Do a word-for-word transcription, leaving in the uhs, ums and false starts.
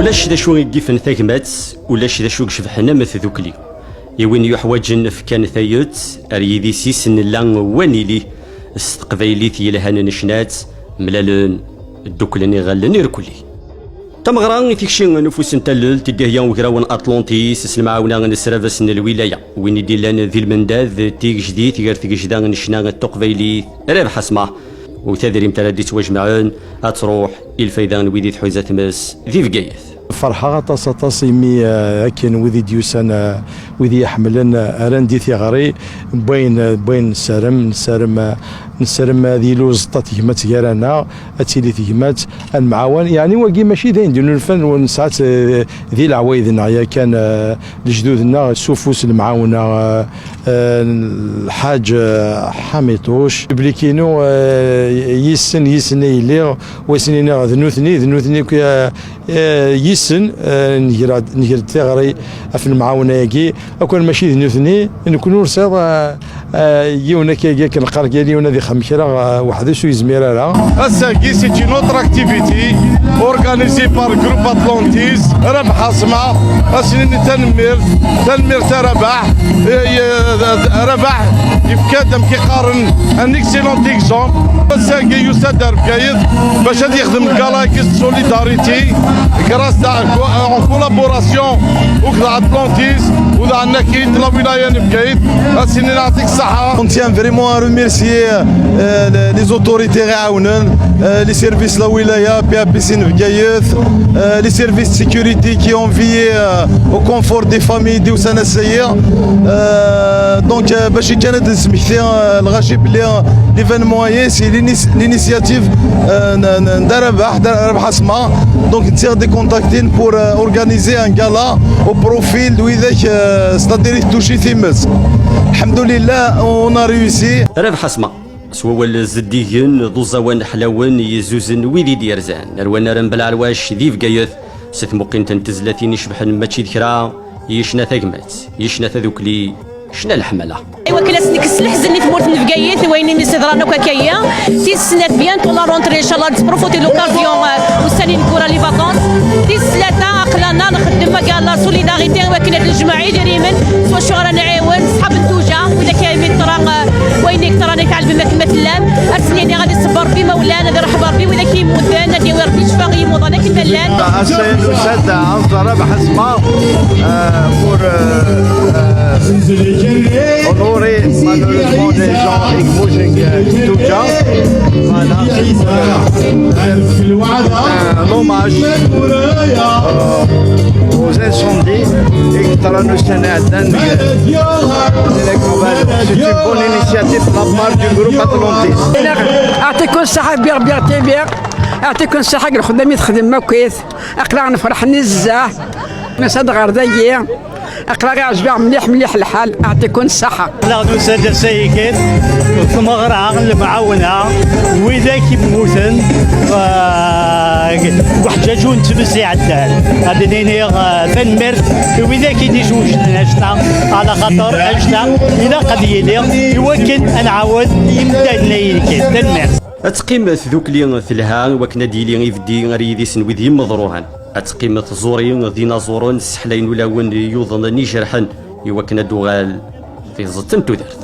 Ulac d acu i yifen tagmat, ulac d acu i icebḥen am tdukli. I win yuḥwaǧen fkan tayet, ar yidis-is nella wanili, s teqbaylit yelhan necna-tt, mlalen, dduklen iɣallen irkelli. Tameɣra i tikci n ufus n tallelt i d-ihya ugraw n Atlantis s lemɛawna n srabas n lwilaya, win i d-illan di lmendad tigejdit gar tgejda n ccna n teqbaylit Rabeḥ Asma, u tadrimt ara d-ittwajemɛen ad truḥ i lfayda n wid i tḥuza tmes di Bgayet. Ferḥeɣ aṭas, aṭas, imi, eh, akken wid i d-yusan, eh, wid i iḥemmlen, eh, rran-d i tiɣri n wayen, eh, n wayen nessarem, nessarem, eh, nessarem ad yili uẓeṭṭa tegmat gar-aneɣ, ad tili tegmat, ad nemɛawan. Yeɛni wagi mačči d ayen d-nunfa, nesɛa-tt, eh, di leɛwayed-nneɣ yakan, eh, lejdud-nneɣ s ufus n lemɛawna, eh, eh, Lḥaǧ, eh, Ḥamiṭuc. Publik-inu, eh, yis-sen, yis-sen ay lliɣ, wa sen-iniɣ d nutni, d nutni akk, eh, eh, yis-sen, eh, nger-, nger-d tiɣri ɣef lemɛawna-agi. Akk mačči d nutni, nekkni ur sɛiɣ, eh, eh, yiwen akka, akken qqar yal yiwen ad ixdem kra, eh, weḥd-s ur yezmir ara. Ass-agi, c'est une autre activité organisée par le groupe Atlantis. Rabeḥ Asma, ad s-nini tanemmirt, tanemmirt a Rabeḥ. Eh, eh, Rabeḥ yefka-d, amek i qqaren, un excellent exemple. Ass-agi yusa-d ar Bgayet bac ad yexdem gala-agi de solidarité grâce à, en collaboration avec Atlantis. Ur d ɛennakit la wilaya n Bgayet, ad s-inin aɛṭik ṣṣeḥḥa. On tient vraiment à remercier, euh, les, les autorités iɣ-iɛawnen, euh, les services la wilaya, P A P C n Bgayet, euh, les services de sécurité qui ont veillé, euh, au confort des familles d ussan ass-agi. Euh, donc, euh, bac kan ad d-nesmekti, euh, lɣaci belli, euh, l'événement-agi, c'est l'ini-, l'initiative, euh, n, n, n Dda Rabeḥ, Dda Rabeḥ Asma. Donc, netta i ɣ-d-ikontaktin pour, euh, organiser un gala au profil de widak, euh, c'est-à-dire i ttucci times. Alḥemdulillah, on a réussi. Rabeḥ Asma, s wawal zeddigen, d uẓawan ḥlawen yezzuzen wid i d-yerzan ar wannar n Belɛelwac di Bgayet, s tmuqint n tezlatin icebḥen mačči d kra, yecna tagmat, yecna tadukli, cna leḥmala. I wakken ad s-nekkes leḥzen i tmurt n Bgayet, i wayen imi s-yeḍran akk akka-yi. Tis snat, bientôt la rentrée, inchallah, ad nesprofiti l'occasion, euh, ussan ineggura, les vacances. Tis tlata, aql-aneɣ nxeddem agala solidarité, i wakken ad nejmeɛ idrimen, s wacu ara nɛiwen ṣṣḥab n tuja, widak imi yeḍra, euh, wayen i yeḍran, i tɛelmem akken ma tellam. Ad s-nini ad iṣebber Rebbi ma ulan, ad iṛeḥm Rebbi widak i yemmuten, ad yawi Rebbi ccfa i yimuḍan akken ma llan. Ass-a, nusa-d ad nẓer Rabeḥ Asma, euh, pour, euh, euh, honorer malheureusement les gens qui bougent, euh, tout ça. Voilà. Euh, un hommage, euh, aux incendies et qui t'en a nous. C'est une bonne initiative de la part du groupe Atlantis. Aɛṭikum ṣṣeḥḥa, bbiɣ, bbiɣ, bbiɣ. Aɛṭikum ṣṣeḥḥa deg lxedma i txedmem akkit. Aql-aɣ nefreḥ nezzeh. Nusa-d ɣer dagi. Aql-aɣ iɛjeb-aɣ mliḥ, mliḥ lḥal. Aɛṭikum ṣṣeḥḥa. Aql-aɣ nusa-d ass-agi d tmeɣra n lemɛawna, widak i yemmuten, ah, deg uḥǧaǧu n tmes iɛeddan. Ad d-nini, ah, tanemmirt i widak i d-izewjen annect-a, ala xaṭer annect-a ilaq ad yili i wakken ad nɛawen imdanen ay nekkin. Tanemmirt. Ad teqqim tdukli telha i wakken ad d-yili ibeddi ar yidis n wid yemmeḍruhan. Ad teqqim tẓuri d inaẓuren sseḥlayen ulawen yuḍnen ijerḥen i wakken ad d-tuɣal tiẓeṭ n tudert.